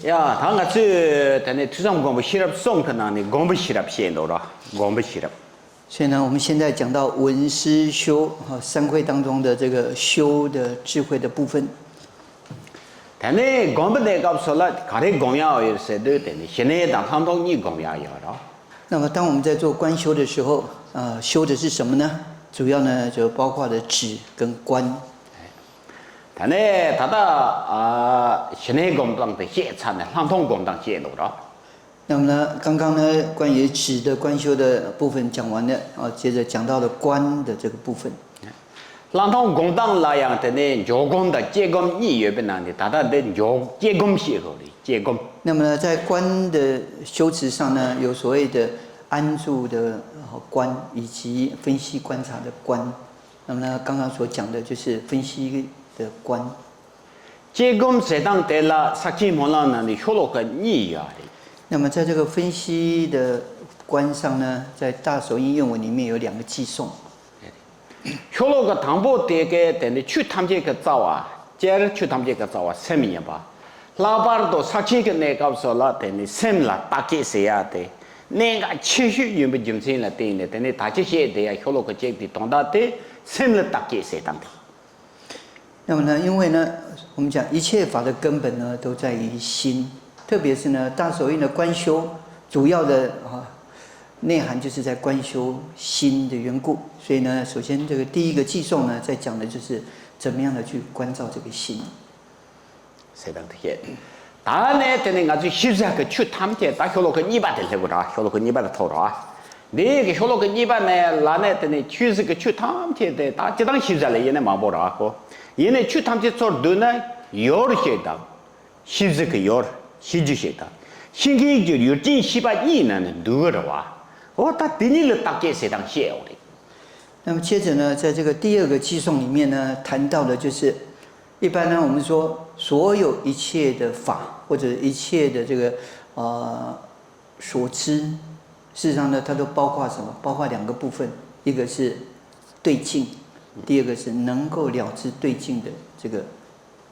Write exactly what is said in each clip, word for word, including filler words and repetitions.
ཡ། ད་ང་ཚོས་དེ་ནས་ཐོས་བསམ་སྒོམ་པ་ཤེས་རབ་གསུམ་གྱི་ནང་ནས་སྒོམ་པ་ཤེས་རབ་བཤད་འདུག་ར། སྒོམ་པ་ཤེས་རབ། 所以呢，我们现在讲到闻思修，啊，三会当中的这个修的智慧的部分。 དེ་ནས་སྒོམ་པ་དེ་སྐབས་སུ་ལ་ག་རེ་སྒོམ་ཡག་ཡོད་ཟེར་དུས། དེ་ནས་ཞི་གནས་དང་ལྷག་མཐོང་གཉིས་སྒོམ་ཡག་ཡོད་ར། 那么，当我们在做观修的时候，呃，修的是什么呢？主要呢，就包括了止跟观。 ད་ནས་ད་ལྟ་ཨ་ཞི་གནས་སྒོམ་སྟངས་དེ་བཤད་ཚར་ནས་ལྷག་མཐོང་སྒོམ་སྟངས་བཤད་འདུག་ར། 那么呢，刚刚呢，关于止的观修的部分讲完了，啊，接着讲到了观的这个部分。 ལྷག་མཐོང་སྒོམ་སྟངས་ལ་ཡང་དེ་ནས་འཇོག་སྒོམ་དང་བསྐྱེད་སྒོམ་གཉིས་ཡོད་པའི་ནང་ནས། ད་ལྟ་འདི་འཇོག་བསྐྱེད་སྒོམ་བཤད་དགོས་རེད། བསྐྱེད་སྒོམ། 那么呢，在观的修持上呢，有所谓的安住的呃观，以及分析观察的观。那么呢，刚刚所讲的就是分析的观。 བསྐྱེད་སྒོམ་ཟེར་སྟངས་དེ་ལ་ས་བཅད་སྨོན་ལམ་ནང་ནས་ཤོ་ལོ་ཀ་གཉིས་ཡོད་རེད། 那么在这个分析的观上呢，在大手印愿文里面有两个偈颂。 ཤོ་ལོ་ཀ་དང་པོ་དེ་གའི་དེ་ནི་ཆོས་ཐམས་ཅད་ཀྱི་རྩ་བ། སྤྱིར་ཆོས་ཐམས་ཅད་ཀྱི་རྩ་བ་སེམས་ཡིན་པ། ལྷག་པར་དུ་ས་བཅད་ཀྱི་གནས་སྐབས་སུ་ལ་དེ་ནི་སེམས་ལ་བརྟག་དཔྱད་ཟེར་ཡ་དེ་གནད་འགག་ཆེ་ཤོས་ཡིན་པའི་རྒྱུ་མཚན་ལ་བརྟེན་ནས། དེ་ནི་ད་ཅི་བཤད་བསྡད་ཡ་ཤོ་ལོ་ཀ་གཅིག་དེའི་དོན་དག་དེ་སེམས་ལ་བརྟག་དཔྱད་ཟེར་སྟངས་དེ། 那么呢，因为呢，我们讲一切法的根本呢，都在于心，特别是呢，大手印的观修，主要的啊内涵就是在观修心的缘故。所以呢，首先这个第一个偈颂呢，在讲的就是怎么样的去关照这个心。 ཟེར་སྟངས་དེ་བཤད། ད་ནས་དེ་ནས་ང་ཚོས་ཤེས་བྱ་གི་ཆོས་ཐམས་ཅད། ད་ཤོ་ལོ་ཀ་གཉིས་པ་དེ་སླེབས་དགོས་ར། ཤོ་ལོ་ཀ་གཉིས་པ་དེ་ཐོབ་ར། འདི་གི་ཤོ་ལོ་ཀ་གཉིས་པ་ནས་ལ་ནས་དེ་ནས་ཆོས་ཟེར་གི་ཆོས་ཐམས་ཅད་དེ། ད་སྤྱིར་བཏང་ཤེས་བྱ་ལ་ཡིན་ནས་མང་པོ་ར་ཁོ། ཡིན་ནས་ཆོས་ཐམས་ཅད་ཚུར་བསྡུས་ན་ཡུལ་ཞིག་དང་། ཤེས་བྱ་གི་ཡུལ། ཤེས་རྒྱུ་ཞིག་དང་། ཤེས་མཁན་གྱི་ཡུལ་ཅན་ཤེས་པ་གཉིས་ནང་ནས་འདུས་པ་རེད་བ། འོ་ད་དེ་གཉིས་ལ་བརྟག་དཔྱད་ཟེར་སྟངས་བཤད་ཡོད་རེད། 那么接着呢，在这个第二个偈颂里面呢，谈到的就是，一般呢，我们说所有一切的法，或者一切的这个呃所知，事实上呢，它都包括什么？包括两个部分，一个是对境，第二个是能够了知对境的这个，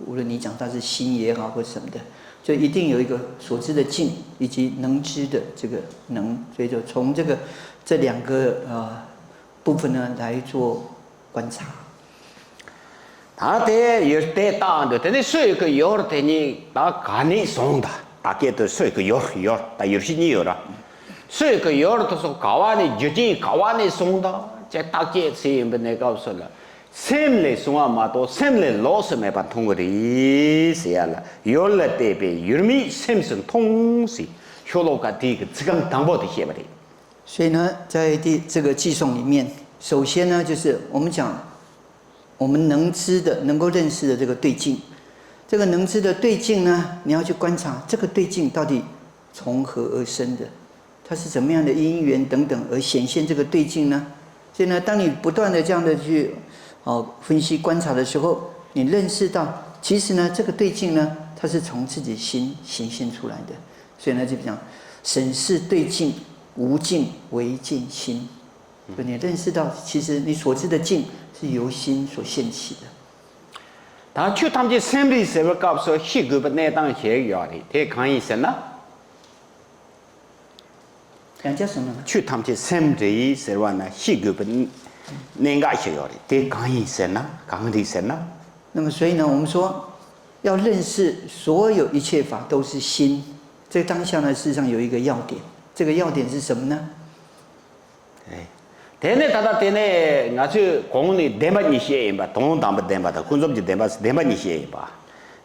无论你讲它是心也好，或者什么的，就一定有一个所知的境，以及能知的这个能。所以就从这个这两个呃部分呢来做观察。 ད་དེ་ཡུལ་དེ་བཏང་འདུག་དེ་ནི་སུ་ཡི་གི་ཡུལ་དེ་ཉིད་ད་ག་ནས་བཟུང་། ད་ད་སྐད་དུ་སུ་ཡི་གི་ཡུལ། ཡུལ་ད་ཡུལ་ཤེས་གཉིས་ཡོད་ར། སུ་ཡི་གི་ཡུལ་དེ་སོགས་ག་བ་ནས། རྒྱུ་རྐྱེན་ག་བ་ནས་བཟུང་། ད་ཅེས་བརྟག་དཔྱད་བྱས་ཡིན་པའི་གནས་སྐབས་སུ་ལ། སེམས་ལས་བྱུང་བ་མ་གཏོགས་སེམས་ལས་ལོགས་སུ་མེད་པ་མཐོང་གི་རེད་ཟེར་ཡ་ལ། ཡུལ་ལ་བལྟས་པས་ཡུལ་མེད་སེམས་སུ་མཐོང་ཟེར། ཤོ་ལོ་ཀ་དེའི་གི་ཚིག་རྐང་དང་པོ་དེ་བཤད་པ་རེད། 所以呢，在第这个偈颂里面，首先呢，就是我们讲，我们能知的、能够认识的这个对境，这个能知的对境呢，你要去观察这个对境到底从何而生的，它是怎么样的因缘等等而显现这个对境呢？所以呢，当你不断的这样的去哦分析观察的时候，你认识到，其实呢，这个对境呢，它是从自己心显现出来的。所以呢，就讲审视对境，无境唯见心。 就你认识到，其实你所知的境是由心所现起的。 ད་ཆོས་ཐམས་ཅད་སེམས་རེད་ཟེར་བའི་སྐབས་སུ་ཤེས་དགོས་པའི་གནས་སྟངས་ཞིག་ཡོད་རེད། དེ་གང་ཡིན་ཟེར་ན། 两家什么呢？ ཆོས་ཐམས་ཅད་སེམས་རེད་ཟེར་བ་ན་ཤེས་དགོས་པའི་གནད་འགག་ཞིག་ཡོད་རེད། དེ་གང་ཡིན་ཟེར་ན། གང་རེད་ཟེར་ན། 那么所以呢，我们说要认识所有一切法都是心，这个当下呢，事实上有一个要点，这个要点是什么呢？ དེ་ནས་ད་ལྟ་དེ་ནས་ང་ཚོས་གོང་ནས་བདེན་པ་གཉིས་བཤད་ཡིན་པ། དོན་དམ་པའི་བདེན་པ་དང་ཀུན་རྫོབ་ཀྱི་བདེན་པ་ཟེར་བདེན་པ་གཉིས་བཤད་ཡིན་པ།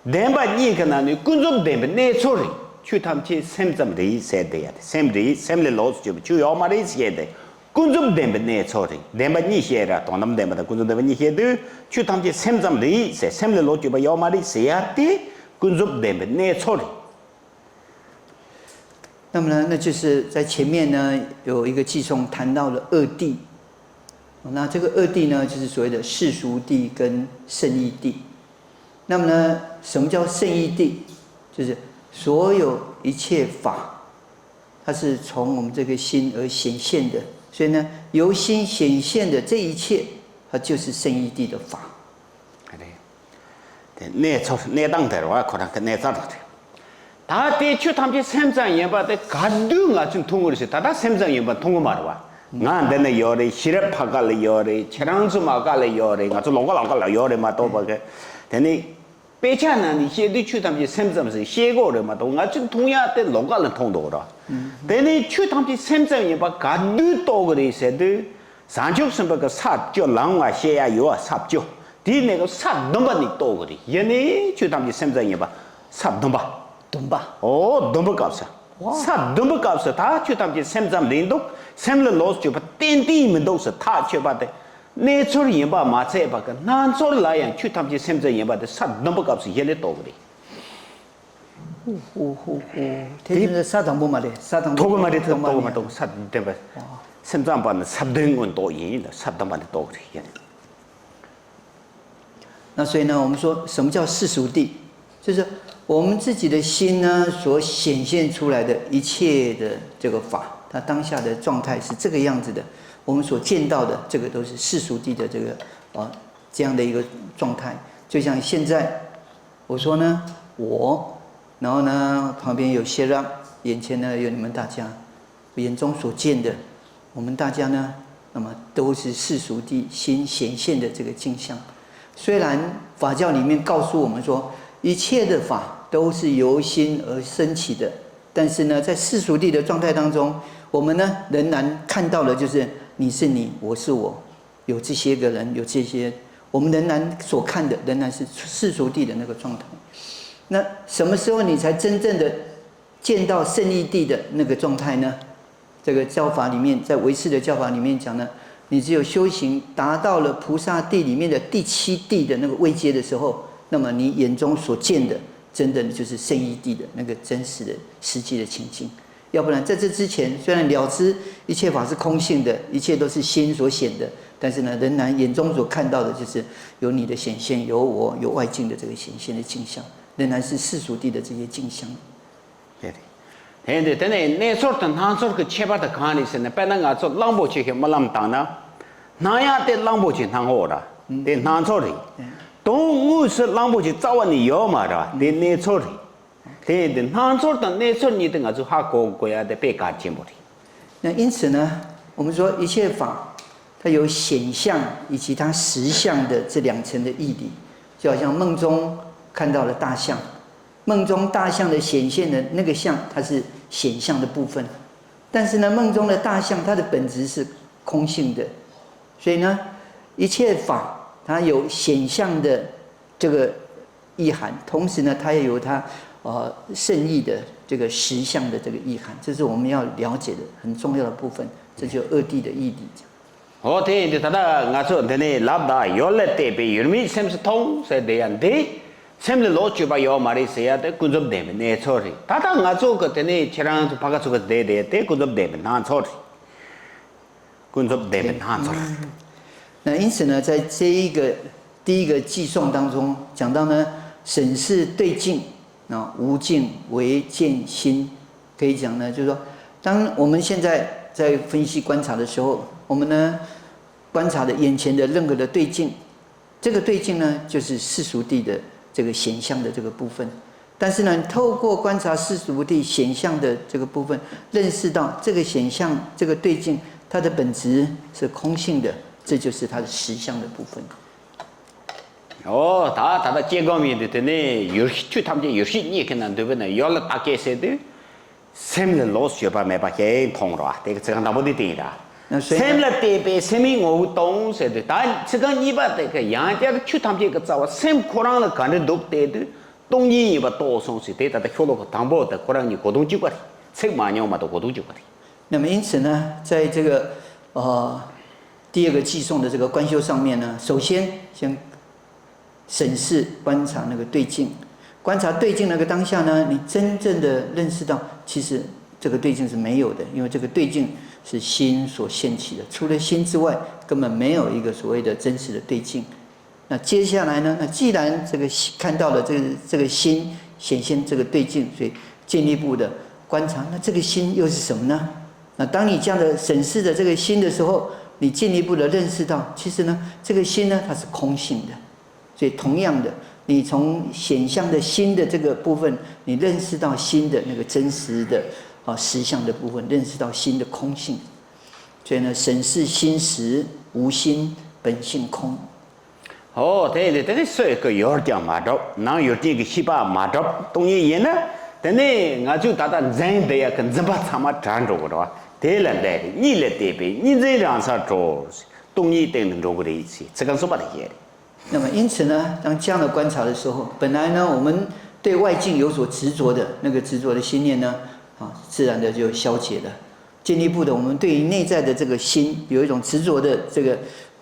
བདེན་པ་གཉིས་ཀྱི་ནང་ནས་ཀུན་རྫོབ་བདེན་པའི་གནས་ཚུལ་རེད། ཆོས་ཐམས་ཅད་སེམས་ཙམ་རེད་ཟེར་དེ་ཡ་དེ། སེམས་རེད། སེམས་ལས་ལོགས་སུ་གྱུར་པ་ཆོས་ཡོད་མ་རེད་ཟེར་དེ། ཀུན་རྫོབ་བདེན་པའི་གནས་ཚུལ་རེད། བདེན་པ་གཉིས་བཤད་ར། དོན་དམ་བདེན་པ་དང་ཀུན་རྫོབ་བདེན་པ་གཉིས་བཤད་དུས། ཆོས་ཐམས་ཅད་སེམས་ཙམ་རེད་ཟེར། སེམས་ལས་ལོགས་གྱུར་པ་ཡོད་མ་རེད་ཟེར་ཡ་དེ་ཀུན་རྫོབ་བདེན་པའི་གནས་ཚུལ་རེད། 那么呢，那就是在前面呢有一个偈颂谈到了二谛，那这个二谛呢，就是所谓的世俗谛跟圣义谛。那么呢，什么叫圣义谛？就是所有一切法，它是从我们这个心而显现的，所以呢，由心显现的这一切，它就是圣义谛的法。 དེ་གནས་ཚུལ་གནས་སྟངས་དེ་རེད་བ། ཁོ་རང་གི་གནས་ཚུལ་རེད། ད་དེ་ཆོས་ཐམས་ཅད་སེམས་ཙམ་ཡིན་པ་དེ་ག་དུས་ང་ཚོས་མཐོང་གི་རེད་ཟེར། ད་ལྟ་སེམས་ཙམ་ཡིན་པ་མཐོང་གི་མ་རེད་བ། ང་འདི་ན་ཡོད་རེད། ཤེས་རབ་ཕ་ག་ལ་ཡོད་རེད། ཁྱེད་རང་ཚོ་མ་ག་ལ་ཡོད་རེད། ང་ཚོ་ལོགས་ཀ་ལོགས་ཀ་ལ་ཡོད་རེད་མ་གཏོགས་པ་གི། དེ་ནི་དཔེ་ཆ་ནང་ནས་བཤད་དུས་ཆོས་ཐམས་ཅད་སེམས་ཙམ་ཟེར་བཤད་གོ་རེད་མ་གཏོགས། ང་ཚོས་མཐོང་ཡག་དེ་ལོགས་ཀ་ལ་མཐོང་འདུག་ར། དེ་ནི་ཆོས་ཐམས་ཅད་སེམས་ཙམ་ཡིན་པ་ག་དུས་རྟོགས་གི་རེད་ཟེར་དུས། བྱང་ཆུབ་སེམས་དཔའ་གི་ས་བཅུ་ལམ་ལྔ་བཤད་ཡག་ཡོད་བ། ས་བཅུ། དེའི་ནང་གི་ས་བདུན་པ་ནས་རྟོགས་གི་རེད། ཡེ་ནས་ཆོས་ཐམས་ཅད་སེམས་ཙམ་ཡིན་པ། ས་བདུན་པ། བདུན་པ། ཨོ། བདུན་པའི་སྐབས་སུ། ཝ། ས་བདུན་པའི་སྐབས་སུ་ད་ཆོས་ཐམས་ཅད་སེམས་ཙམ་རེད་འདུག་སེམས་ལ་ལོག་སྤྱོད་པ་ཏན་ཏན་མི་འདུག་ཟེར་ཐག་ཆོད་པ་དེ། གནས་ཚུལ་ཡིན་པ་མ་ཚད་པ་གི་སྣང་ཚོར་ལ་ཡང་ཆོས་ཐམས་ཅད་སེམས་ཙམ་ཡིན་པ་དེ་ས་བདུན་པའི་སྐབས་སུ་ཡེ་ནས་རྟོགས་གི་རེད། ཧོ་ཧོ་ཧོ། དེ་དེ་ས་དང་པོ་མ་རེད། ས་དང་པོ་ཐོག་མ་རེད། ཐོག་མ་ཐོག་མ་རེད། ཐོག་མ་ས་བདུན་པ། སེམས་ཙམ་པ་ནི་ས་བདུན་མངོན་རྟོགས་ཡིན། ས་བདུན་པ་ནི་རྟོགས་གི་རེད། ཡེ་ནས། 那所以呢，我们说什么叫世俗谛？就是我们自己的心呢，所显现出来的一切的这个法，它当下的状态是这个样子的。我们所见到的这个都是世俗谛的这个，呃，这样的一个状态。就像现在我说呢，我，然后呢，旁边有 Shera，眼前呢有你们大家，眼中所见的，我们大家呢，那么都是世俗地心显现的这个镜像。虽然法教里面告诉我们说，一切的法都是由心而升起的，但是呢，在世俗地的状态当中，我们呢仍然看到的就是你是你，我是我，有这些个人，有这些，我们仍然所看的仍然是世俗地的那个状态。那什么时候你才真正的见到圣义地的那个状态呢？这个教法里面，在唯识的教法里面讲呢，你只有修行达到了菩萨地里面的第七地的那个位阶的时候，那么你眼中所见的，真的就是圣义地的那个真实的实际的情境。要不然，在这之前，虽然了知一切法是空性的，一切都是心所显的，但是呢，仍然眼中所看到的就是有你的显现，有我，有外境的这个显现的镜像，仍然是世俗地的这些镜像。 དེ་རེད། དེ་ཡིན་དུས་དེ་ནས་གནས་ཚོར་དང་སྣང་ཚོར་གྱི་ཁྱད་པར་དེ་གང་རེད་ཟེར་ན། དཔེར་ན་ང་ཚོ་གླང་པོ་ཆེ་ཞིག་རྨི་ལམ་བཏང་ན། སྣང་ཡག་དེ་གླང་པོ་ཆེ་སྣང་ངོ་ར། དེ་སྣང་ཚོར་རེད། དོན་དངོས་སུ་གླང་པོ་ཆེ་རྩ་བ་ནས་ཡོད་མ་རེད་བ། དེ་གནས་ཚོར་རེད། དེ་ཡིན་དུས་སྣང་ཚོར་དང་གནས་ཚོར་གཉིས་དེ་ང་ཚོས་ཧ་གོ་དགོས་ཡག་དེ་དཔེ་གལ་ཆེན་པོ་རེད། 那因此呢，我们说一切法，它有显象以及它实相的这两层的义理，就好像梦中看到了大象，梦中大象的显现的那个象，它是显象的部分，但是呢，梦中的大象它的本质是空性的，所以呢，一切法它有显象的这个意涵，同时呢，它也有它呃圣意的这个实相的这个意涵，这是我们要了解的很重要的部分，这就二谛的义理。 འོ། དེ་ཡིན་དུས་ད་ལྟ་ང་ཚོ་འདི་ནས་ལབ་ད། ཡུལ་ལ་བལྟས་པས་ཡུལ་མིན་སེམས་སུ་མཐོང་ཟེར་དེ་ཡང་འདི། སེམས་ལ་ལོག་སྤྱོད་པ་ཡོད་མ་རེད་ཟེར་ཡ་དེ་ཀུན་རྫོབ་བདེན་པའི་གནས་ཚོར་རེད། ད་ལྟ་ང་ཚོ་གི་དེ་ནས་ཁྱེད་རང་ཚོ་ཕ་ག་ཚོ་གི་བསྡད་དེ་དེ་ཀུན་རྫོབ་བདེན་པའི་སྣང་ཚོར་རེད། ཀུན་རྫོབ་བདེན་པའི་སྣང་ཚོར། 那因此呢，在这一个第一个偈颂当中，讲到呢，审视对境，啊，无境唯见心，可以讲呢，就是说，当我们现在在分析观察的时候，我们呢观察的眼前的任何的对境，这个对境呢，就是世俗地的这个显象的这个部分。但是呢，透过观察世俗地显象的这个部分，认识到这个显象、这个对境，它的本质是空性的，这就是它的实相的部分。 ཨོ། ད་ད་ལྟ་དཔྱད་སྒོམ་ཡིན་དུས་དེ་ནས་ཡུལ་ཆོས་ཐམས་ཅད་ཡུལ་ཤེས་གཉིས་ཀྱི་ནང་འདུས་པས་ན། ཡུལ་ལ་བལྟ་སྐད་ཟེར་དུས། སེམས་ལ་ལོག་སྤྱོད་པ་མེད་པ་ཞིག་མཐོང་རོགས། དེ་གི་ཚིག་རྐང་དང་པོ་དེ་དེ་ཡིན་ད། 那所以呢 སེམས་ལ་བལྟས་པས་སེམས་མིན་ངོ་བོ་སྟོང་ཟེར་དུས། ད་ཚིག་རྐང་གཉིས་པ་དེ་གི་ཡང་བསྐྱར་ཆོས་ཐམས་ཅད་ཀྱི་རྩ་བ་སེམས་ཁོ་རང་ལ་ག་འདྲ་འདུག་བལྟས་དུས། སྟོང་ཉིད་ཡིན་པ་རྟོགས་སོང་ཟེར། དེ་ད་ལྟ་ཤོ་ལོ་ཀ་དང་པོ་དེ་ཁོ་རང་གཉིས་གོ་དོན་གཅིག་པ་རེད། ཚིག་མ་ཉུང་མ་གཏོགས་གོ་དོན་གཅིག་པ་རེད། 那么因此呢，在这个呃第二个偈颂的这个观修上面呢，首先先审视观察那个对境，观察对境那个当下呢，你真正的认识到，其实这个对境是没有的，因为这个对境是心所现起的，除了心之外，根本没有一个所谓的真实的对境。 那接下来呢？那既然这个心看到了这个这个心显现这个对境，所以进一步的观察，那这个心又是什么呢？那当你这样的审视着这个心的时候，你进一步的认识到，其实呢，这个心呢，它是空性的。所以同样的，你从显象的心的这个部分，你认识到心的那个真实的啊实相的部分，认识到心的空性。所以呢，审视心时，无心，本性空。 ཨོ་དེ་ཡིན་དུས་དེ་ནི་སོས་ཀྱི་ཡོད་ཀྱང་མ་གྲུབ། ནང་ཡོད་ཀྱིན་གྱི་ཤེས་པ་མ་གྲུབ་སྟོང་ཉིད་ཡིན་ན། དེ་ནི་ང་ཚོས་ད་ལྟ་འཛིན་བསྡད་ཡག་གི་འཛིན་པ་ཚང་མ་བྲལ་འགྲོ་གི་རེད་བ། དེ་ལ་འདས་པའི་གཉིད་ལས་འདས་པའི་གཉིས་འཛིན་རང་སར་གྲོལ། སྟོང་ཉིད་སྟེང་དུ་འགྲོ་གི་རེད་ཅེས་ཚིག་རྐང་གསུམ་པ་དེ་བཤད་རེད། 那么，因此呢，当这样的观察的时候，本来呢，我们对外境有所执着的那个执着的心念呢，啊，自然的就消解了。进一步的，我们对于内在的这个心有一种执着的这个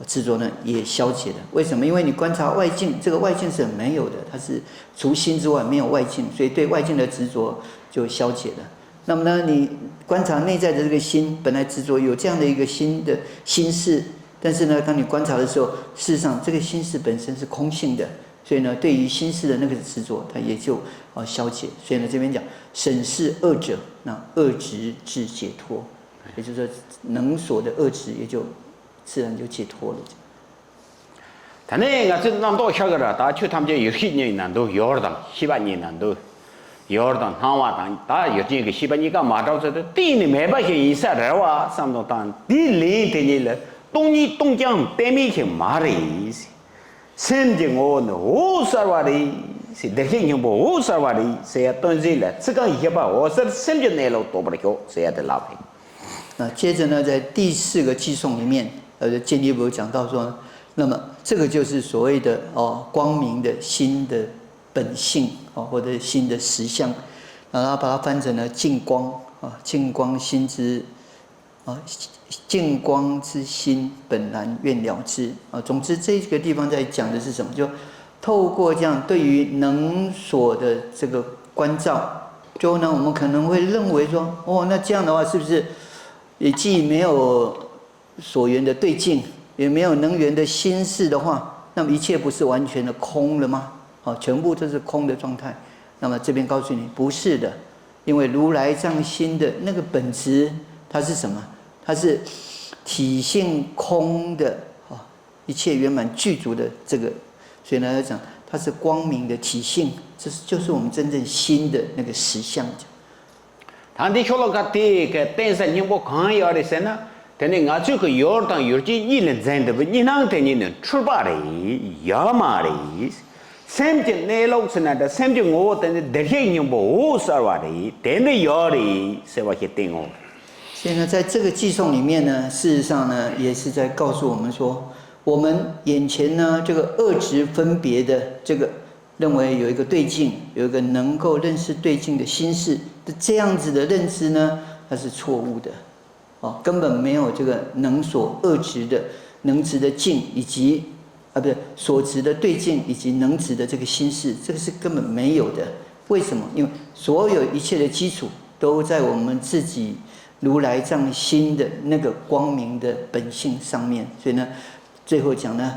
执着呢，也消解了。为什么？因为你观察外境，这个外境是没有的，它是除心之外没有外境，所以对外境的执着就消解了。那么呢，你观察内在的这个心，本来执着有这样的一个心的心事，但是呢，当你观察的时候，事实上这个心事本身是空性的，所以呢，对于心事的那个执着，它也就呃消解。所以呢，这边讲审视恶者，那恶执至解脱，也就是说，能所的恶执也就自然就解脱了。 ད་ནི་ང་ཚོས་རྣམ་རྟོག་ཤར་གི་ར། ད་ཆོས་ཐམས་ཅད་ཡུལ་ཤེས་གཉིས་ན་འདུ། ཡུལ་དང་ཤེས་པ་གཉིས་ན་འདུ། ཡུལ་དང་སྣང་བ་དང་ད་ཡུལ་ཅན་གྱི་ཤེས་པ་གཉིས་ཀ་མ་གྲུབ་ཚེ་དེ་གཏན་ནས་མེད་པ་ཞིག་ཡིན་ས་རེད་བ་བསམ་བློ་བཏང་། དེའི་ལན་དེ་ཉིད་ལ་སྟོང་ཉིད་སྟོང་རྐྱང་གཏན་མེད་ཞིག་མ་རེད། སེམས་ཀྱི་ངོ་བོ་ནི་འོད་གསལ་བ་རེད། བདེ་གཤེགས་སྙིང་པོ་འོད་གསལ་བ་རེད་ཟེར་ཡ་སྟོན་ཟིན་ལ་ཚིག་རྐང་བཞི་པ་འོད་གསལ་སེམས་ཀྱི་གནས་ལུགས་རྟོགས་པར་ཤོག་ཟེར་ཡ་དེ་ལགས་རེད། 那接着呢，在第四个偈颂里面，呃，进一步讲到说，那么这个就是所谓的哦，光明的心的本性哦，或者心的实相。那他把它翻成了净光啊，净光心之啊，净光之心本然愿了知啊。总之，这个地方在讲的是什么？就透过这样对于能所的这个关照，就呢，我们可能会认为说，哦，那这样的话，是不是也既没有所缘的对境，也没有能缘的心事的话，那么一切不是完全的空了吗？哦，全部都是空的状态。那么这边告诉你，不是的，因为如来藏心的那个本质，它是什么？它是体性空的哦，一切圆满具足的这个，所以呢，要讲它是光明的体性，这是就是我们真正心的那个实相。 ད་འདི་ཤོ་ལོ་ཀ་དེའི་གི་བསྟན་ས་སྙིང་པོ་གང་ཡོད་རེད་ཟེར་ན། དེ་ནི་ང་ཚོའི་གི་ཡུལ་དང་ཡུལ་ཅན་གཉིས་ལ་འཛིན་བསྡད་པའི་གཉིས་སྣང་དེ་གཉིས་ནི་འཁྲུལ་པ་རེད། ཡོད་མ་རེད། སེམས་ཀྱི་གནས་ལུགས་ཟེར་ན་འདྲ། སེམས་ཀྱི་ངོ་བོ་དེ་ནི་བདེ་གཤེགས་སྙིང་པོ་འོད་གསལ་བ་རེད། དེ་ནི་ཡོད་རེད་ཟེར་བ་ཞིག་བསྟན་ངོ་། 所以呢，在这个偈颂里面呢，事实上呢，也是在告诉我们说，我们眼前呢，这个恶执分别的这个认为有一个对境，有一个能够认识对境的心事的这样子的认知呢，它是错误的。哦，根本没有这个能所恶执的、能执的境，以及啊，不是所执的对境以及能执的这个心事，这个是根本没有的。为什么？因为所有一切的基础都在我们自己如来藏心的那个光明的本性上面。所以呢，最后讲呢，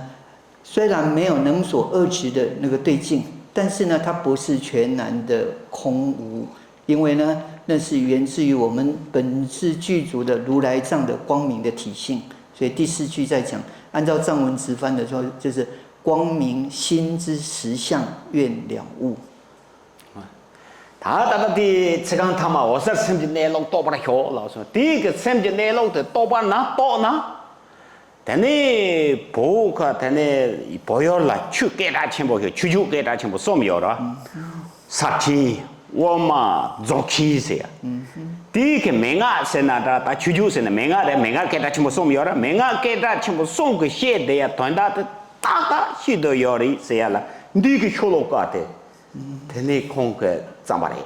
虽然没有能所恶执的那个对境，但是呢，它不是全然的空无，因为呢，那是源自于我们本自具足的如来藏的光明的体性。所以第四句在讲，按照藏文直翻的说，就是光明心之实相，愿了悟。 ད་ད་ལྟ་དེའི་ཚིག་རྐང་ཐ་མ་འོད་གསལ་སེམས་ཀྱི་གནས་ལུགས་རྟོགས་པར་ཤོག་ལགས་སོ། དེའི་གི་སེམས་ཀྱི་གནས་ལུགས་དེ་རྟོགས་པ་ན་རྟོགས་ན། དེ་ནས་བོད་ཁ་དེ་ནས་བོད་ཡུལ་ལ་ཆུ་སྐད་གྲགས་ཆེན་པོ་ཞིག་ཆུ་རྒྱུན་སྐད་གྲགས་ཆེན་པོ་གསུམ་ཡོད་ར། ས་ཆེན། དབུ་མ། རྫོགས་ཆེན་ཟེར་ཡ། དེའི་གི་མན་ངག་ཟེར་ན་འདྲ། ད་ཆུ་རྒྱུན་ཟེར་ན་མན་ངག་རེད། མན་ངག་སྐད་གྲགས་ཆེན་པོ་གསུམ་ཡོད་ར། མན་ངག་སྐད་གྲགས་ཆེན་པོ་གསུམ་གི་བཤད་བསྡད་ཡ་དོན་དག་དེ་ཏག་ཏག་ཤེས་འདོད་ཡོད་རེད་ཟེར་ཡ་ལ་འདི་གི་ཤོ་ལོ་ཀ་དེ། དེ་ནས་ཁོང་གིས་བརྩམས་པ་རེད།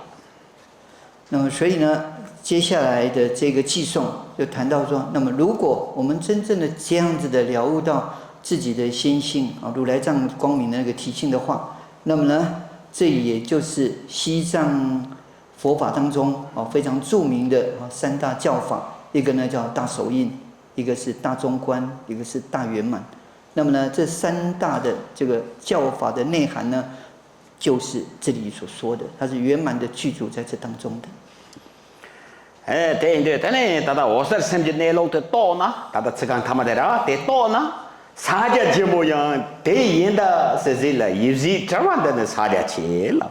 那么，所以呢，接下来的这个偈颂就谈到说，那么如果我们真正的这样子的了悟到自己的心性啊，如来藏光明的那个体性的话，那么呢，这也就是西藏佛法当中啊非常著名的啊三大教法，一个呢叫大手印，一个是大中观，一个是大圆满。那么呢，这三大的这个教法的内涵呢，就是这里所说的，它是圆满的具足在这当中的。 ཨེ་དེ་ཡིན་དུས་དེ་ནས་ད་ལྟ་འོད་གསལ་སེམས་ཀྱི་གནས་ལུགས་དེ་རྟོགས་ན། ད་ལྟ་ཚིག་རྐང་ཐ་མ་དེ་ར་དེ་རྟོགས་ན། ཕྱག་རྒྱ་ཆེན་པོ་ཡང་དེ་ཡིན་ད་ཟེར་ཟིག་ལ་ཡིབ་གཟིགས་དྲི་བ་འདི་ནི་ཕྱག་རྒྱ་ཆེ་ལབ།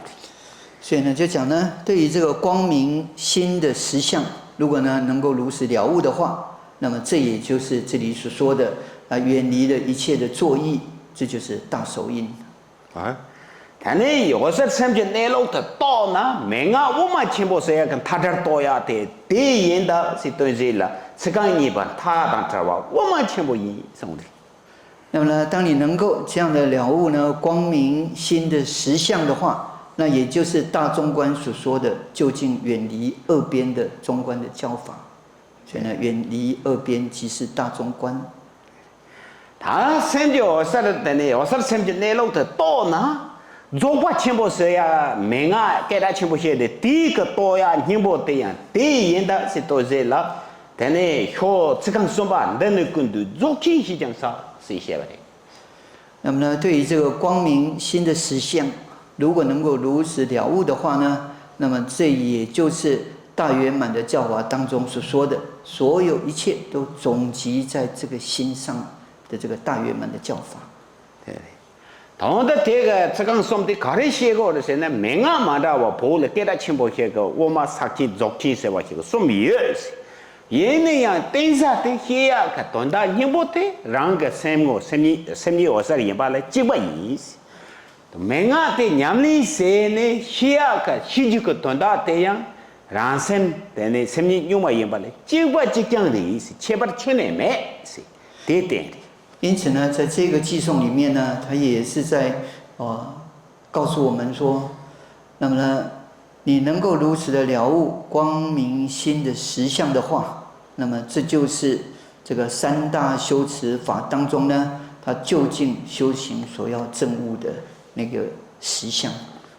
所以呢，就讲呢，对于这个光明心的实相，如果呢能够如实了悟的话，那么这也就是这里所说的啊，远离了一切的作意，这就是大手印。 ཨ། ད་ནི་འོད་གསལ་སེམས་ཀྱི་གནས་ལུགས་དེ་རྟོགས་ན་མན་ངག་དབུ་མ་ཆེན་པོ་ཟེར་ཡག་གི་མཐའ་བྲལ་རྟོགས་ཡག་དེ་དེ་ཡིན་ད་ཟེར་སྟོན་ཟིག་ལ་ཚིག་རྐང་གཉིས་པ་མཐའ་དང་བྲལ་བ་དབུ་མ་ཆེན་པོ་ཡིན་གསུངས་ཏེ། 那么呢，当你能够这样的了悟呢，光明心的实相的话，那也就是大中观所说的究竟远离二边的中观的教法。所以呢，远离二边即是大中观。 ད་སེམས་ཀྱི་འོད་གསལ་དེ་ནི་འོད་གསལ་སེམས་ཀྱི་གནས་ལུགས་དེ་རྟོགས་ན། རྫོགས་པ་ཆེན་པོ་ཟེར་ཡག་མན་ངག་སྐད་གྲགས་ཆེན་པོ་བཤད་དེ་དེའི་གི་རྟོགས་ཡག་སྙིང་པོ་དེ་ཡང་དེ་ཡིན་ད་ཟེར་རྟོགས་ཟེར་ལ། དེ་ནས་ཤོ་ཚིག་རྐང་གསུམ་པ་འདི་ནི་ཀུན་ཏུ་རྫོགས་ཆེན་ཞེས་ཀྱང་ཟེར་ཞེས་བཤད་པ་རེད། 那么呢，对于这个光明心的实相，如果能够如实了悟的话呢，那么这也就是大圆满的教法当中所说的，所有一切都总集在这个心上的这个大圆满的教法。 དོན་དུ་དེ་གི་ཚིག་རྐང་གསུམ་དེ་ག་རེ་བཤད་དགོས་རེད་ཟེར་ན། མན་ངག་མ་འདྲ་བ་བོད་ལ་སྐད་གྲགས་ཆེན་པོ་ཞིག་གི་དབུ་མ་ཕྱག་ཆེན་རྫོགས་ཆེན་ཟེར་བ་ཞིག་གསུམ་ཡོད། ཡིན་ན་ཡང་བསྟན་ས་དེ་བཤད་ཡག་གི་དོན་དག་སྙིང་པོ་དེ་རང་གི་སེམས་ངོ་སེམས་ཉིད་སེམས་ཉིད་འོད་གསལ་ཡིན་པ་ལ་གཅིག་པ་ཡིན། མན་ངག་དེ་ཉམས་ལེན་བྱས་ནས་བཤད་ཡག་གི་བཤད་རྒྱུ་གི་དོན་དག་དེ་ཡང་རང་སེམས་དེ་ནས་སེམས་ཉིད་གཉུག་མ་ཡིན་པ་ལ་གཅིག་པ་གཅིག་རྐྱང་རེད། ཁྱད་པར་ཁྱོན་ནས་མེད། དེ་བསྟན་རེད། 因此呢，在这个偈颂里面呢，他也是在呃告诉我们说，那么呢，你能够如此的了悟光明心的实相的话，那么这就是这个三大修持法当中呢，他究竟修行所要证悟的那个实相。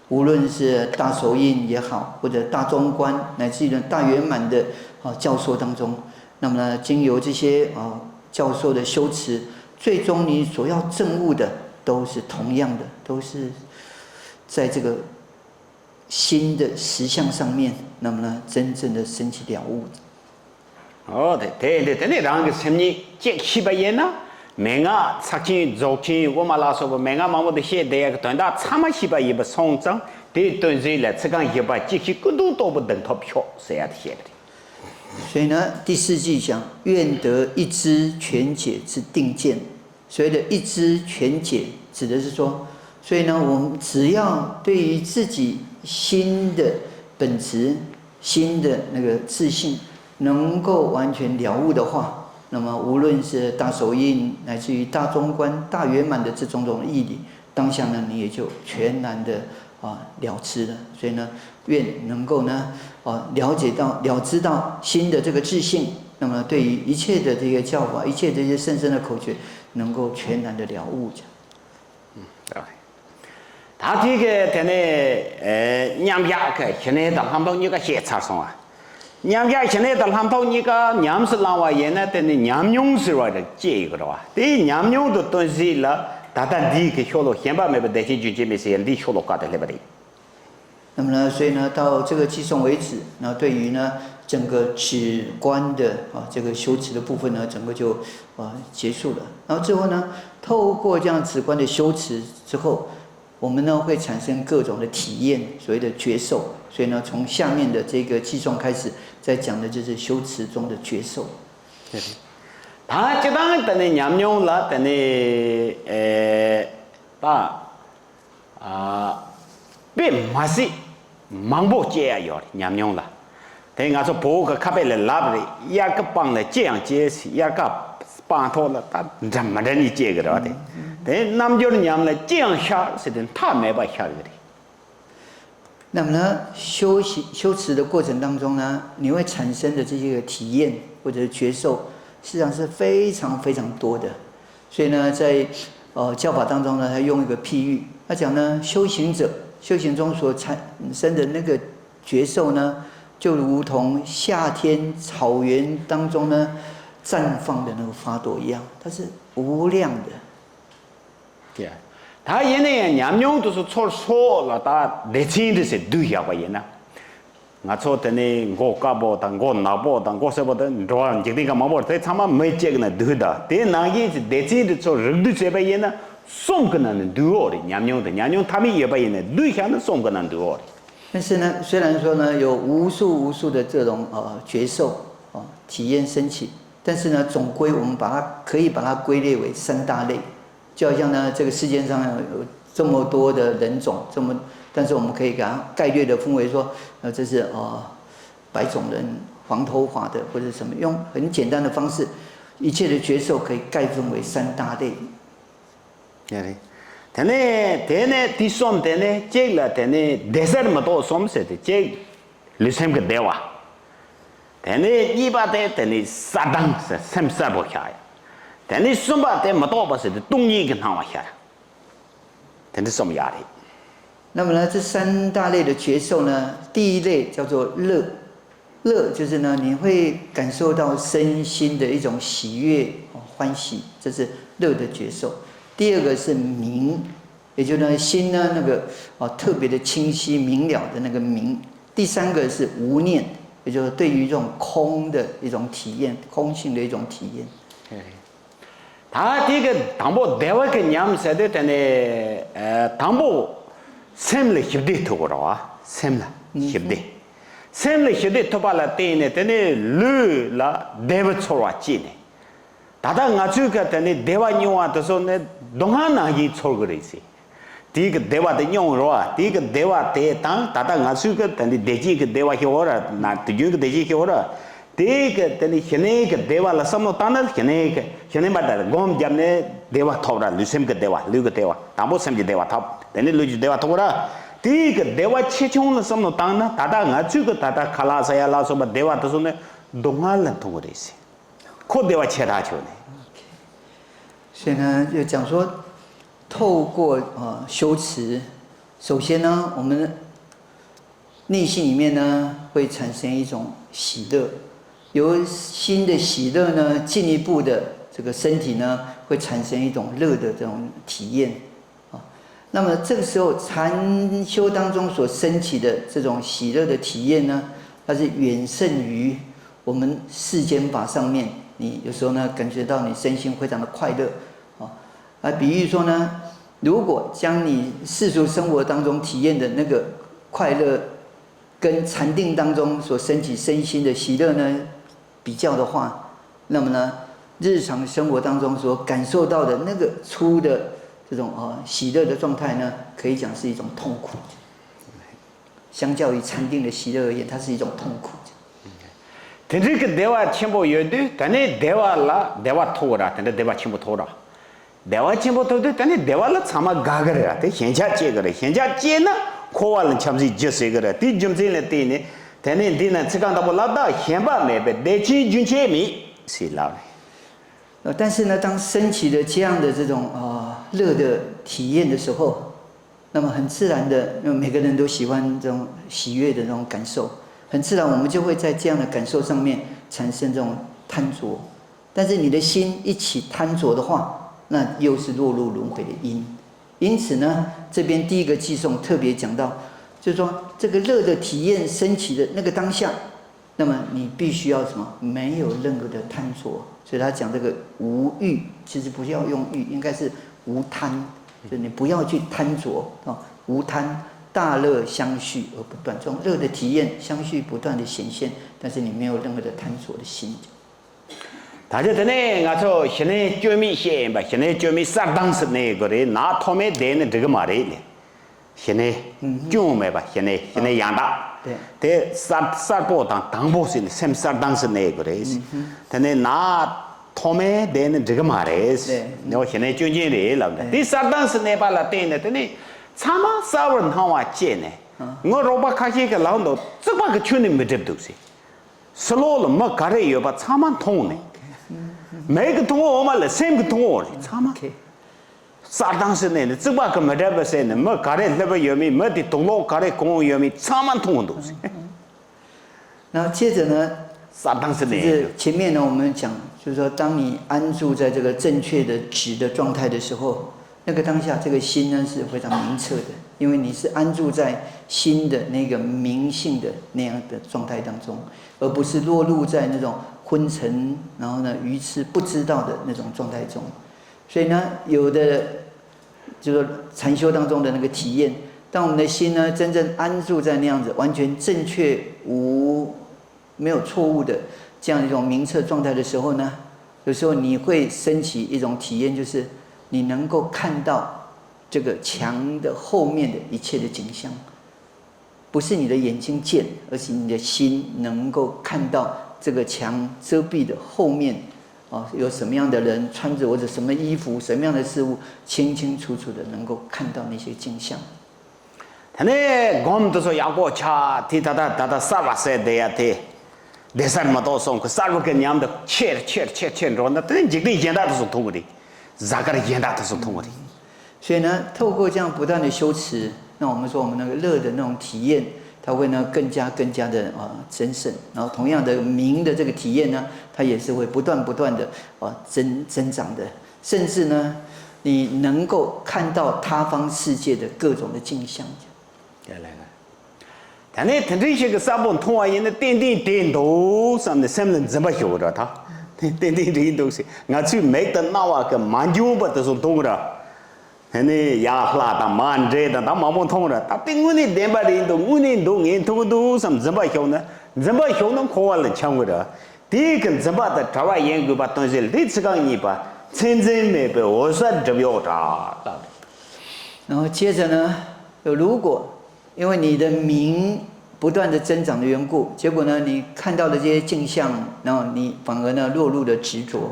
无论是大手印也好，或者大中观，乃至于呢大圆满的啊教授当中，那么呢，经由这些啊教授的修持，最终你所要证悟的都是同样的，都是在这个心的实相上面，那么呢，真正的升起了悟。 ཨོ་དེ་དེ་དེ་དེ་ནི་རང་གི་སེམས་ཉིད་གཅིག་ཤེས་པ་ཡིན་ན། མན་ངག་ཕྱག་ཆེན་རྫོགས་ཆེན་དབུ་མ་ལ་སོགས་པའི་མན་ངག་མང་པོ་དེ་བཤད་བསྡད་ཡག་གི་དོན་དག་ཚང་མ་ཤེས་པ་ཡིན་པ་སོང་ཙང་། དེའི་དོན་ཟིག་ལ་ཚིག་རྐང་བཞི་པ་གཅིག་ཤེས་ཀུན་རྫོབ་རྟོགས་པའི་གདེང་ཐོབ་ཤོག་ཟེར་ཡག་དེ་བཤད་པ་རེད། 所以呢，第四句讲，愿得一知全解之定见。所谓的一知全解，指的是说，所以呢，我们只要对于自己心的本质、心的那个自性能够完全了悟的话，那么无论是大手印，乃至于大中观、大圆满的这种种义理，当下呢，你也就全然的啊了知了。所以呢，愿能够呢，啊了解到、了知到心的这个自性，那么对于一切的这些教法、一切这些甚深的口诀，能够全然的了悟。 ད་དེ་གི་དེ་ནས་མཉམ་བཞག་གི་ཞི་གནས་དང་ལྷག་མཐོང་གཉིས་ཀ་བཤད་ཚར་སོང་བ། མཉམ་བཞག་ཞི་གནས་དང་ལྷག་མཐོང་གཉིས་ཀ་ཉམས་སུ་བླང་བ་ཡིན་ན་དེ་ནི་ཉམས་མྱོང་ཟེར་བ་རེ་སྐྱེ་ཡི་གི་རེད་བ། དེའི་ཉམས་མྱོང་དུ་སྟོན་ཟིག་ལ་ད་ལྟ་འདིའི་གི་ཤོ་ལོ་ཞེན་པ་མེད་པའི་བདེ་ཆེན་རྒྱུན་ཆད་མེད་ཟེར་ཡ་འདིའི་ཤོ་ལོ་ཀ་དེ་སླེབས་པ་རེད། 那么呢，所以呢，到这个偈颂为止，那对于呢整个止观的啊这个修持的部分呢，整个就啊结束了。然后最后呢，透过这样止观的修持之后，我们呢会产生各种的体验，所谓的觉受。所以呢，从下面的这个偈颂开始，在讲的就是修持中的觉受。 ད་སྤྱིར་བཏང་དེ་ནས་ཉམས་མྱོང་ལ་དེ་ནས་ཨེ་ད་ཨ་དཔེ་མ་སྲིད་མང་པོ་སྐྱེ་ཡ་ཡོད་རེད། ཉམས་མྱོང་ལ། དེ་ང་ཚོ་བོད་ཀྱི་ཁ་དཔེ་ལ་ལབ་རེད། དབྱར་ཁ་སྤང་ལ་ཅི་ཡང་སྐྱེ། དབྱར་ཁ་སྤང་ཐོག་ལ་ད་འདྲ་མི་འདྲ་ནི་སྐྱེ་གི་རེད་བ། དེ་དེ་རྣམ་འགྱུར་ཉམས་ལ་ཅི་ཡང་ཤར་ཟེར་དེ་མཐའ་མེད་པ་ཤར་གི་རེད། 那么呢，修行修持的过程当中呢，你会产生的这些个体验或者是觉受，实际上是非常非常多的。所以呢，在呃教法当中呢，他用一个譬喻，他讲呢，修行者修行中所产生的那个觉受呢，就如同夏天草原当中呢绽放的那个花朵一样，它是无量的。 ད་ཡིན་ན་ཡང་ཉམས་མྱོང་དེ་ཚོ་ཚོར་སོང་ལ་ད་སྡེ་ཚན་དེ་ཚོ་བསྡུས་བཞག་པ་ཡིན་ན། ང་ཚོ་དེ་ནས་མགོ་དཀར་པོ་དང་མགོ་ནག་པོ་དང་མགོ་སེར་པོ་དང་འགྲོ་བ་འཇིག་རྟེན་ག་མང་པོ་རེད། དེ་ཚང་མ་མི་གཅིག་ནས་འདུས་ད། དེ་ནང་བཞིན་གྱི་སྡེ་ཚན་དེ་ཚོ་རིགས་འདུས་བྱས་པ་ཡིན་ན་གསུམ་གྱི་ནང་ནས་འདུས་འོ་རེད། ཉམས་མྱོང་དེ་ཉམས་མྱོང་ཐ་མི་ཡོད་པ་ཡིན་ན་འདུས་བཞག་ན་གསུམ་གྱི་ནང་འདུས་འོ་རེད། 但是呢，虽然说呢有无数无数的这种呃觉受啊、体验升起，但是呢，总归我们把它可以把它归类为三大类，就好像呢这个世界上有这么多的人种，这么，但是我们可以给它概略的分为说，呃，这是呃白种人、黄头发的或者什么，用很简单的方式，一切的觉受可以概分为三大类。 ཡ་རེད། དེ་ནས་དེ་ནས་དེ་གསུམ། དེ་ནས་གཅིག་ལ་དེ་ནས་བདེ་གསལ་མི་རྟོག་གསུམ་ཟེར་ཏེ། གཅིག་ལུས་སེམས་ཀྱི་བདེ་བ། དེ་ནས་གཉིས་པ་དེ་དེ་ནས་གསལ་དྭངས་ཟེར། སེམས་གསལ་པོ་ཤར་ཡ། དེ་ནས་གསུམ་པ་དེ་མི་རྟོག་པ་ཟེར་ཏེ་སྟོང་ཉིད་ཀྱི་སྣང་བ་ཤར། དེ་འདྲ་གསུམ་ཡོད་རེད། 那么呢，这三大类的觉受呢，第一类叫做乐，乐就是呢，你会感受到身心的一种喜悦、哦欢喜，这是乐的觉受。第二个是明，也就是呢，心呢那个哦特别的清晰明了的那个明。第三个是无念，也就是对于这种空的一种体验，空性的一种体验。 ད་དེ་གི་དང་པོ་བདེ་བ་གི་ཉམས་ཟེར་དུས་དེ་ནས་ཨ་དང་པོ་སེམས་ལ་ཞི་བདེ་ཐོབ་དགོས་རེད་བ། སེམས་ལ་ཞི་བདེ། སེམས་ལ་ཞི་བདེ་ཐོབ་པ་ལ་བརྟེན་ནས་དེ་ནས་ལུས་ལ་བདེ་བ་ཚོར་བ་སྐྱེས་ནས། ད་ལྟ་ང་ཚོས་གི་དེ་ནས་བདེ་བ་མྱོང་བ་དེ་ཚོ་ནི་སྡུག་བསྔལ་ནང་བཞིན་ཚོར་གི་རེད་ཟེར། དེའི་གི་བདེ་བ་དེ་མྱོང་རོགས། དེའི་གི་བདེ་བ་དེ་དང་ད་ལྟ་ང་ཚོའི་གི་དེ་འདི་བདེ་སྐྱིད་ཀྱི་བདེ་བ་ཞིག་ཡོད་ར། ན་དུས་རྒྱུན་གྱི་བདེ་སྐྱིད་ཞིག་ཡོད་ར། དེའི་གི་དེ་ནི་ཞི་གནས་ཀྱི་བདེ་བ་ལ་བསམ་བློ་བཏང་ན། ཞི་གནས་ཀྱི་ཞི་གནས་པ་དེར་སྒོམ་བརྒྱབ་ནས་བདེ་བ་ཐོབ་ར། ལུས་སེམས་ཀྱི་བདེ་བ། ལུས་ཀྱི་བདེ་བ། དང་པོ་སེམས་ཀྱི་བདེ་བ་ཐོབ། དེ་ནི་ལུས་ཀྱི་བདེ་བ་ཐོབ་ར། དེའི་གི་བདེ་བ་ཆེ་ཆུང་ལ་བསམ་བློ་བཏང་ན། ད་ལྟ་ང་ཚོའི་གི་ད་ལྟ་ཁ་ལག་ཟ་ཡ་ལ་སོགས་པ་བདེ་བ་དེ་ཚོ་ནི་སྡུག་བསྔལ་ལ་མཐོང་གི་རེད་ཟེར། ཁོ་བདེ་བ་ཆེ་ཐག་ཆོད་ནས། 所以呢，就讲说，透过呃修持，首先呢，我们内心里面呢会产生一种喜乐，由心的喜乐呢，进一步的这个身体呢会产生一种乐的这种体验。 啊，那么这个时候禅修当中所升起的这种喜乐的体验呢，它是远胜于我们世间法上面，你有时候呢感觉到你身心非常的快乐啊。啊，比喻说呢，如果将你世俗生活当中体验的那个快乐，跟禅定当中所升起身心的喜乐呢，比较的话，那么呢，日常生活当中所感受到的那个初的这种呃喜乐的状态呢，可以讲是一种痛苦。相较于禅定的喜乐而言，它是一种痛苦。 དེ་འདྲའི་གི་བདེ་བ་ཆེན་པོ་ཡོད་དུས་དེ་ནས་བདེ་བ་ལ་བདེ་བ་ཐོབ་ར། དེ་འདྲ་བདེ་བ་ཆེན་པོ་ཐོབ་ར། བདེ་བ་ཆེན་པོ་ཐོབ་དུས་དེ་ནས་བདེ་བ་ལ་ཚང་མ་དགའ་གི་རེད། དེ་ཞེན་ཆགས་སྐྱེ་གི་རེད། ཞེན་ཆགས་སྐྱེས་ན་འཁོར་བ་ལ་འཁྱམས་ཟིན་རྒྱུ་ཟེར་གི་རེད། དེའི་རྒྱུ་མཚན་ལ་བརྟེན་ནས་དེ་ནས་འདི་ན་ཚིག་རྐང་དང་པོ་ལ་བདག་ཞེན་པ་མེད་པས་བདེ་ཆེན་རྒྱུན་ཆད་མེད་ཟེར་ལབ་རེད། 呃，但是呢，当升起了这样的这种呃乐的体验的时候，那么很自然的，因为每个人都喜欢这种喜悦的那种感受，很自然我们就会在这样的感受上面产生这种贪着。但是你的心一起贪着的话，那又是落入轮回的因。因此呢，这边第一个偈颂特别讲到，就是说这个乐的体验升起的那个当下，那么你必须要什么？没有任何的贪着。所以他讲这个无欲，其实不要用欲，应该是无贪，就你不要去贪着啊，无贪，大乐相续而不断。这种乐的体验相续不断的显现，但是你没有任何的贪着的心。 ད་ཆ་དེ་ནས་ང་ཚོ་ཞི་གནས་སྐྱོན་མེད་བཤད་ཡིན་པ། ཞི་གནས་སྐྱོན་མེད་གསལ་དྭངས་སུ་གནས་དགོས་རེད། ནག་ཐོག་མའི་བསྡད་ནས་འགྲིག་གི་མ་རེད་ལེ། ཞི་གནས་སྐྱོན་མེད་པ། ཞི་གནས་ཞི་གནས་ཡང་དག་དེ་གསལ་གསལ་པོ་དང་དྭངས་པོ་ཟེར་ནས་སེམས་གསལ་དྭངས་སུ་གནས་དགོས་རེད། དེ་ནས་ནག་ཐོག་མའི་བསྡད་ནས་འགྲིག་གི་མ་རེད། ནས་ཞི་གནས་སྐྱོན་ཅན་རེད་ལབ་ནས། དེ་གསལ་དྭངས་སུ་གནས་པ་ལ་བརྟེན་ནས་དེ་ནས་ཚང་མ་གསལ་བར་སྣང་བ་སྐྱེས་ནས། ངའི་རོགས་པ་ཁ་ཤས་ཀྱིས་ལབ་འདུག་རྩིག་པ་གི་ཆུ་ནི་མི་འགྲིབ་འདུག་ཟེར། ཕྱི་ལོགས་ལ་མི་ག་རེ་ཡོད་པ་ཚང་མ་མཐོང་ནས། མིག་གིས་མཐོང་འོ་མ་ལ་སེམས་ཀྱིས་མཐོང་འོ་རེད། ཚང་མ་གསལ་དྭངས་སུ་གནས་ནས། རྩིག་པ་གིས་མི་འགྲིབ་པ་ཟེར་ནས། མི་ག་རེ་སླེབས་ཡོད་མེད། མི་དེ་དུག་ལོག་ག་རེ་གོན་ཡོད་མེད། ཚང་མ་མཐོང་འདུག་ཟེར། 那接着呢， གསལ་དྭངས་སུ་གནས་ཡོད། 就是前面呢，我们讲，就是说，当你安住在这个正确的止的状态的时候，那个当下，这个心呢是非常明澈的。因为你是安住在心的那个明性的那样的状态当中，而不是落入在那种昏沉，然后呢愚痴不知道的那种状态中。所以呢，有的就是说禅修当中的那个体验，当我们的心呢真正安住在那样子完全正确无没有错误的这样一种明澈状态的时候呢，有时候你会升起一种体验，就是你能够看到这个墙的后面的一切的景象，不是你的眼睛见，而是你的心能够看到这个墙遮蔽的后面，啊，有什么样的人穿着或者什么衣服，什么样的事物，清清楚楚的能够看到那些景象。 དེ་ནས་སྒོམ་དེ་ཚོ་ཡག་པོ་ཆགས་དེ་ད་ལྟ་ད་ལྟ་གསར་བ་གསལ་བསྡད་ཡ་དེ། བསྡད་ས་མ་གཏོགས་སོང་ཁོ་གསར་བ་གི་ཉམས་དེ་ཆེར་ཆེར་ཆེར་ཆེར་འགྲོ་ན་དེ་འཇིག་རྟེན་གཞན་དག་དེ་ཚོ་མཐོང་གི་རེད། གཟའ་སྐར་གཞན་དག་དེ་ཚོ་མཐོང་གི་རེད། 所以呢，透过这样不断的修持，那我们说我们那个乐的那种体验，它会呢更加更加的啊增盛。然后同样的明的这个体验呢，它也是会不断不断的啊增增长的。甚至呢，你能够看到他方世界的各种的景象。 ད་ནས་དེ་འདྲའི་ཞིག་གི་གསལ་པོ་མཐོང་བ་ཡིན་ན་ཏན་ཏན་དེ་འདུག་བསམ་ནས་སེམས་ལ་འཛིན་པ་ཞིག་ཡོད་ར་ད། ཏན་ཏན་དེ་འདུག་ཟེར་ང་ཚོའི་མིག་དང་རྣ་བ་གི་མ་འབྱུང་བ་དེ་ཚོ་མཐོང་ར། དེ་ནས་ཡར་ལྷ་དང་མར་འདྲེ་དང་ད་མང་པོ་མཐོང་ར། ད་དེ་དངོས་གནས་བདེན་པ་རེད་འདུག་དངོས་གནས་འདུག་ངས་མཐོང་གི་འདུག་བསམ་འཛིན་པ་ཞིག་ན་འཛིན་པ་ཞིག་ན་འཁོར་བ་ལ་འཁྱམས་གི་ར། དེའི་གི་འཛིན་པ་དང་བྲལ་བ་ཡིན་དགོས་པ་སྟོན་བྱེད་ལས་ཚིག་རྐང་གཉིས་པ་མཚན་འཛིན་མེད་པའི་འོད་གསལ་སྒྲིབ་གཡོགས་དྲག་ལ། 然后接着呢，如果因为你的名不断的增长的缘故，结果呢，你看到的这些镜像，然后你反而呢落入了执着。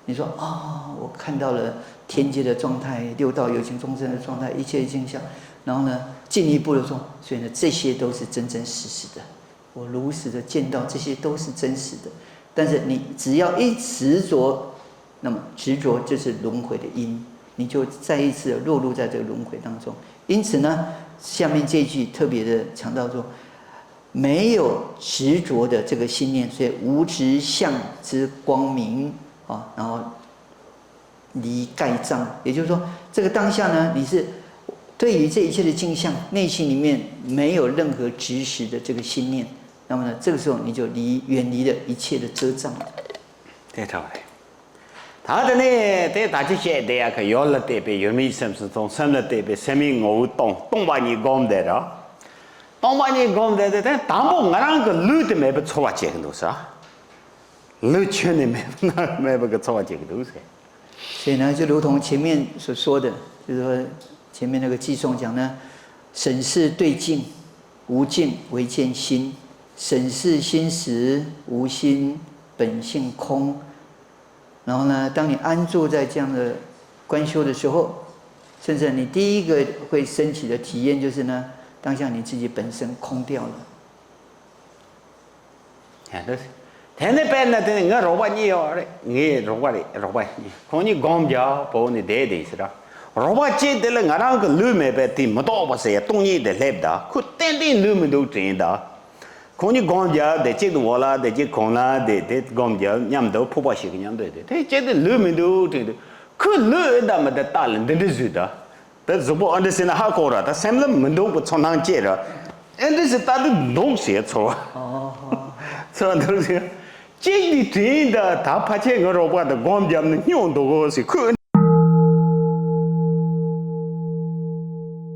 你说啊、我看到了天界的状态，六道有情众生的状态，一切镜像，然后呢进一步的说，所以呢这些都是真真实实的。 我如实的见到这些都是真实的。但是你只要一执着，那么执着就是轮回的因，你就再一次的落入在这个轮回当中。因此呢，下面这一句特别的强调说，没有执着的这个信念，所以无执相之光明啊，然后离盖障，也就是说，这个当下呢，你是对于这一切的镜像，内心里面没有任何执实的这个信念，那么呢，这个时候你就离远离了一切的遮障。 དེ་ཐག་རེད། ད་དེ་ནས་དེ་ད་ཅི་བཤད་བསྡད་ཡ་གི་ཡུལ་ལ་བལྟས་པའི་ཡུལ་མིན་སེམས་སུ་མཐོང་། སེམས་ལ་བལྟས་པའི་སེམས་མིན་ངོ་བོ་མཐོང་། སྟོང་པ་ཉིད་སྒོམ་བསྡད་ར། སྟོང་པ་ཉིད་སྒོམ་བསྡད་དེ་དེ་དང་པོ་ང་རང་གི་ལུས་དེ་མེད་པའི་ཚོར་བ་སྐྱེ་གི་འདུག་ཟེར། ལུས་ཁྱོན་ནས་མེད་པ་མེད་པ་གི་ཚོར་བ་སྐྱེ་གི་འདུག་ཟེར། 所以呢，就如同前面所说的，就是说前面那个偈颂讲呢，审视对境，无境唯见心；审视心时无心，本性空。然后呢，当你安住在这样的观修的时候，甚至你第一个会升起的体验就是呢，当下你自己本身空掉了。 དེ་ནས་དཔེར་ན་དེ་ནི་ང་རོགས་པ་གཉིས་ཡོད་རེད། ངའི་རོགས་པ་རེད། རོགས་པ་གཉིས། ཁོང་གཉིས་སྒོམ་རྒྱག་བོ་ནི་བསྡད་བསྡད་ཟེར་ར། རོགས་པ་གཅིག་དེ་ལ་ང་རང་གི་ལུས་མེད་པས་དེ་མི་རྟོགས་པ་ཟེར་སྟོང་ཉིད་དེ་སླེབས་ད་ཁོ་ཏན་ཏན་ལུས་མི་འདུག་དྲན་ད། ཁོང་གཉིས་སྒོམ་རྒྱག་དེ་གཅིག་དེ་འོག་ལ་དེ་གཅིག་གོང་ལ་དེ་དེ་སྒོམ་རྒྱག་མཉམ་དུ་ཕུག་པ་ཞིག་གི་མཉམ་དུ་དེ་དེ་གཅིག་དེ་ལུས་མི་འདུག་དྲན་དུས་ཁོས་ལུས་ཨེ་ད་མི་དེ་ལྟ་ལ་འདི་འདྲ་བཟོས་ད། ད་གཟུགས་པོ་ཨ་འདྲ་ཟེར་ན་ཧ་གོ་ར། ད་སེམས་ལ་མི་འདུག་པའི་ཚོར་སྣང་སྐྱེ་ར། ཨེ་འདྲ་ཟེར་ལྟ་དུས་འདུག་ཟེར་ཚོར་བ། ཚོར་བ་འདུག་ཟེར། གཅིག་འདི་དྲན་ད་ད་ཕལ་ཆེར་ང་རོགས་པ་དང་སྒོམ་བརྒྱབ་ནས་སྙོག་འདུག་གོ་ཟེར་ཁོས་